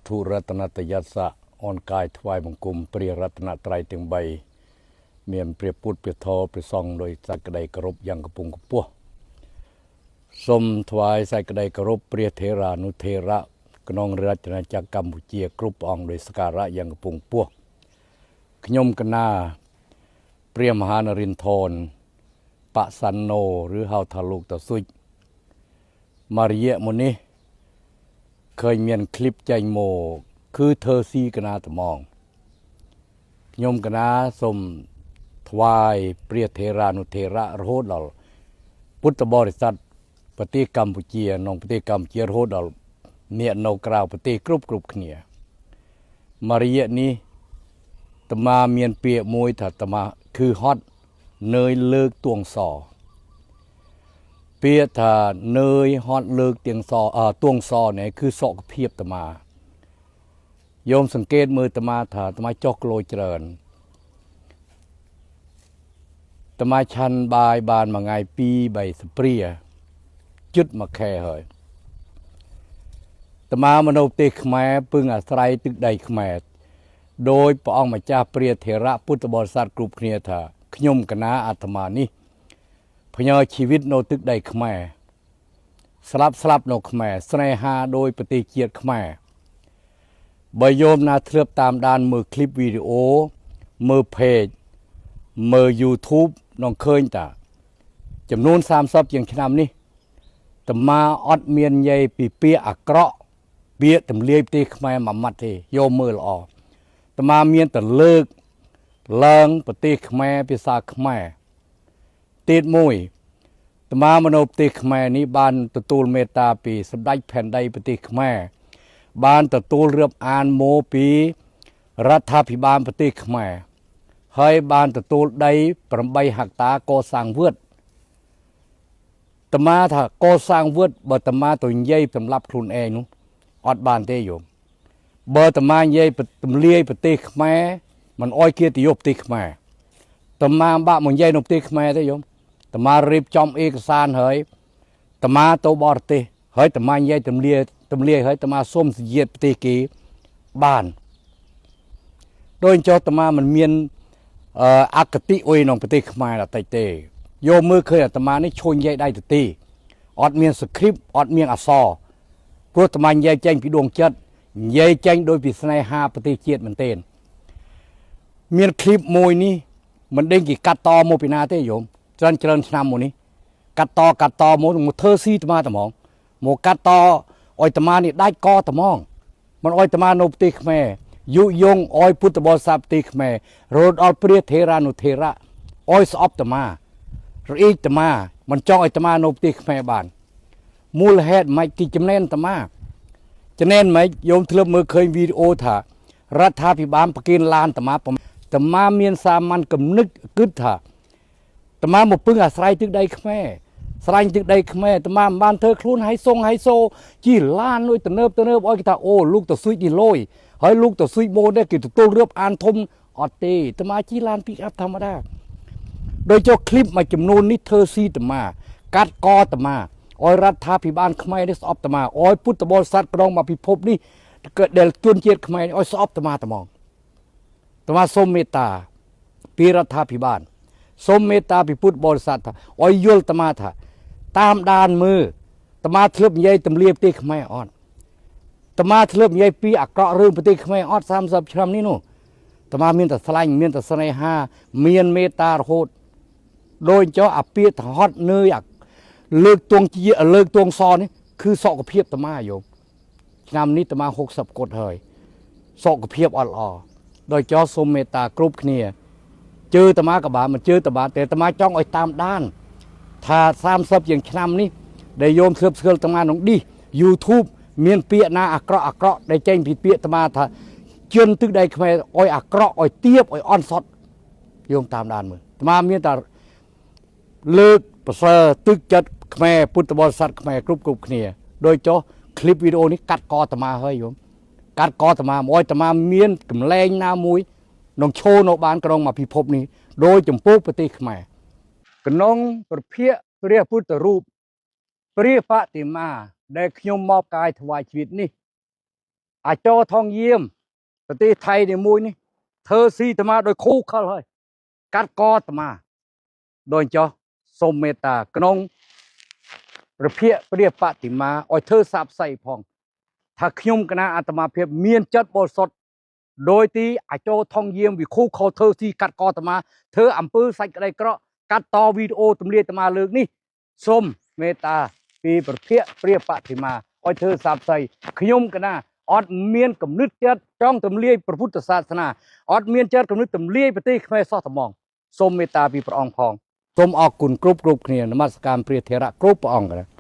ធុរតនតយស្សៈអនកាយថ្វាយបង្គំព្រះរតនត្រ័យទាំង3មានព្រះពុទ្ធព្រះធម៌ព្រះសង្ឃដោយសេចក្តីគោរពយ៉ាងខ្ពង់ខ្ពស់សូមថ្វាយសេចក្តីគោរពព្រះថេរានុថេរៈក្នុងរាជអាណាចក្រកម្ពុជាគ្រប់ព្រះអង្គដោយសក្ការៈយ៉ាងខ្ពង់ខ្ពស់ខ្ញុំកណាព្រះមហានរិន្ទរបសន្នោឬហៅថាលោកតសុចមករយៈមុននេះឃើញមានคลิปចេញមកគឺធ្វើស៊ីកណាត្មងខ្ញុំកណាសូមថ្វាយព្រះថេរានុថេរៈរហូតដល់ពុទ្ធបរិស័ទប្រទេសកម្ពុជាក្នុងប្រទេសកម្ពុជារហូតដល់អ្នកនៅក្រៅប្រទេសគ្រប់គ្នាមករយៈនេះតមាមានពាក្យមួយថាតមាគឺហត់នឿយលើកទួងសពាក្យថានឿយហត់លើកទៀងសទួងសនេះគឺសុខភាពតមាយោមសង្កេតមើលតមាថាតមាចុះគីឡូច្រើនតមាឆាន់បាយបានមួយថ្ងៃ2 3ស្ព្រាជិតមួយខែហើយតមាមនុស្សប្រទេសខ្មែរពឹងអាស្រ័យទឹកដីខ្មែរដោយព្រះអង្គម្ចាស់ព្រះថេរៈពុទ្ធបរិស័ទគ្រប់គ្នាថាខ្ញុំកណាអាត្មានេះផ្ញើជីវិតនៅទឹកដីខ្មែរស្លាប់នៅខ្មែរស្នេហាដោយប្រទេសជាតិខ្មែរបើយោមណាធ្លាប់តាមដានមើលคลิปវីដេអូមើល page មើល YouTube នឹងឃើញតាចំនួន30ជាងឆ្នាំនេះតមាអត់មាននិយាយពីពាក្យអាក្រក់ពាក្យទម្លាយប្រទេសខ្មែរមួយម៉ាត់ទេយកមើលល្អតមាមានតែលើកឡើងប្រទេសខ្មែរភាសាខ្មែរទៀតមួយតមាមនុស្សប្រទេសខ្មែរនេះបានទទួលមេត្តាពីសម្ដេចផែនដីប្រទេសខ្មែរបានទទួលរៀបអានមកពីរដ្ឋាភិបាលប្រទេសខ្មែរហើយបានទទួលដី8ហិកតាកសាងវត្តតមាថាកសាងវត្តបើតមាទៅនិយាយសម្រាប់ខ្លួនឯងនោះអត់បានទេយោមបើតមានិយាយទម្លាយប្រទេសខ្មែរមិនអោយគេទៅយកប្រទេសខ្មែរតមាបាក់មកនិយាយនៅប្រទេសខ្មែរទេយោមតមារៀបចំឯកសារហើយតមាទៅបរទេសហើយតមានិយាយទម្លាយហើយតមាសុំសញ្ញាតប្រទេសគេបានដោយចោះតមាមិនមានអគតិអុយក្នុងប្រទេសខ្មែរអត់តិចទេយកមើលឃើញអាត្មានេះឈួញនិយាយដៃទៅទីអត់មានស្គ្រីបអត់មានអក្សរព្រោះអាត្មានិយាយចេញពីដួងចិត្តនិយាយចេញដោយពីស្នេហាប្រទេសជាតិមែនទែនមានคลิปមួយនេះមិនដឹងគេកាត់តមកពីណាទេយោមច្រើនឆ្នាំមកនេះកាត់តមកធ្វើស៊ីអាត្មាត្មងមកកាត់តឲ្យអាត្មានេះដាច់កត្មងមិនឲ្យអាត្មានៅប្រទេសខ្មែរយុយងឲ្យពុទ្ធបរិស័ទប្រទេសខ្មែររហូតដល់ព្រះថេរានុថេរៈឲ្យស្អប់អាត្មារអ៊ីអាត្មាមិនចង់ឲ្យអាត្មានៅប្រទេសខ្មែរបានមូលហេតុមិនគេចំណេនអាត្មាចំណេនមិនយោមធ្លាប់មើលឃើញវីដេអូថារដ្ឋាភិបាលប្រគិនឡានអាត្មាអាត្មាមានសាមញ្ញគំនិតគិតថាអាត្មាមកពឹងអាស្រ័យទឹកដីខ្មែរស្រឡាញ់ទឹកដីខ្មែរអាត្មាមិនបានធ្វើខ្លួនឲ្យសុងឲ្យសូជីឡានដូចទំនើបឲ្យគេថាអូលោកទៅស៊ុយនេះលយហើយលោកទៅស៊ុយម៉ូនេះគេទទួលរៀបអានធំអត់ទេអាត្មាជីឡានពីអាប់ធម្មតាដោយចុះคลิปមួយចំនួននេះធ្វើស៊ីអាត្មាកាត់កអាត្មាឲ្យរដ្ឋាភិបាលខ្មែរនេះស្អប់អាត្មាឲ្យពុទ្ធបរិស័ទក្នុងមកពិភពនេះដែលជនជាតិខ្មែរឲ្យស្អប់អាត្មាត្មងអាត្មាសូមមេត្តាពីរដ្ឋាភិបាលសូមមេត្តាពីពុទ្ធបរិស័ទថាឲ្យយល់អាត្មាថាតាមដានមើលអាត្មាធ្លាប់និយាយទម្លាយប្រទេសខ្មែរអត់អាត្មាធ្លាប់និយាយពីអាក្រក់រឿងប្រទេសខ្មែរអត់30ឆ្នាំនេះនោះអាត្មាមានតែស្លាញ់មានតែស្នេហាមានមេត្តារហូតដោយចោះអាពាក្យថាហត់នឿយអាលើកទងជាលើកទងសនេះគឺសុខភាពអាត្មាយោមឆ្នាំនេះអាត្មា60គុតហើយសុខភាពអត់ល្អដោយចោះសូមមេត្តាគ្រប់គ្នាជឿអាត្មាក៏បានមិនជឿអាត្មាតែអាត្មាចង់ឲ្យតាមដានថា30ជាងឆ្នាំនេះដែលយោមធ្លាប់ស្គាល់អាត្មាក្នុងឌីស YouTube មានពាក្យណាអាក្រក់ដែលចេញពីពាក្យអាត្មាថាជន់ទឹកដីខ្មែរឲ្យអាក្រក់ឲ្យទៀបឲ្យអន់សត់យោមតាមដានមើលអាត្មាមានតែលើកប្រសើរទឹកចិត្តខ្មែរពុទ្ធបរិស័ទខ្មែរគ្រប់គ្នាដោយចុះคลิปវីដេអូនេះកាត់កអាត្មាហើយយោមកាត់កអាត្មាមកឲ្យអាត្មាមានកម្លែងណាមួយនឹងឈរនៅបានក្នុងមកពិភពនេះដោយចំពោះប្រទេសខ្មែរក្នុងប្រភាកព្រះពុទ្ធរូបព្រះបតិមាដែលខ្ញុំមកកាយថ្វាយជីវិតនេះ អាចោថងយាមប្រទេសថៃនេះមួយនេះធ្វើស៊ីអាត្មាដោយខូខើហើយកាត់កអាត្មាដោយចោះសូមមេត្តាក្នុងព្រះភិក្ខព្រះបតិមាឲ្យធ្វើសាបស័យផងថាខ្ញុំគណៈអាត្មាភាពមានចិត្តបរិសុទ្ធដោយទីអាចោថងយាមវិខូខោធ្វើស៊ីកាត់កអាត្មាធ្វើអំពើសាច់ក្តីក្រក់កាត់តវីដេអូទម្លាយអាត្មាលើកនេះសូមមេត្តាពីព្រះភិក្ខព្រះបតិមាឲ្យធ្វើសាបស័យខ្ញុំគណៈអត់មានគំនិតចិត្តចង់ទម្លាយព្រះពុទ្ធសាសនាអត់មានចិត្តគំនិតទម្លាយប្រទេសខ្មែរសោះត្មងសូមមេត្តាពីព្រះអង្គផងសូមអរគុណគ្រប់គ្រប់គ្នានមស្ការព្រះថេរៈគ្រប់ព្រះអង្គ។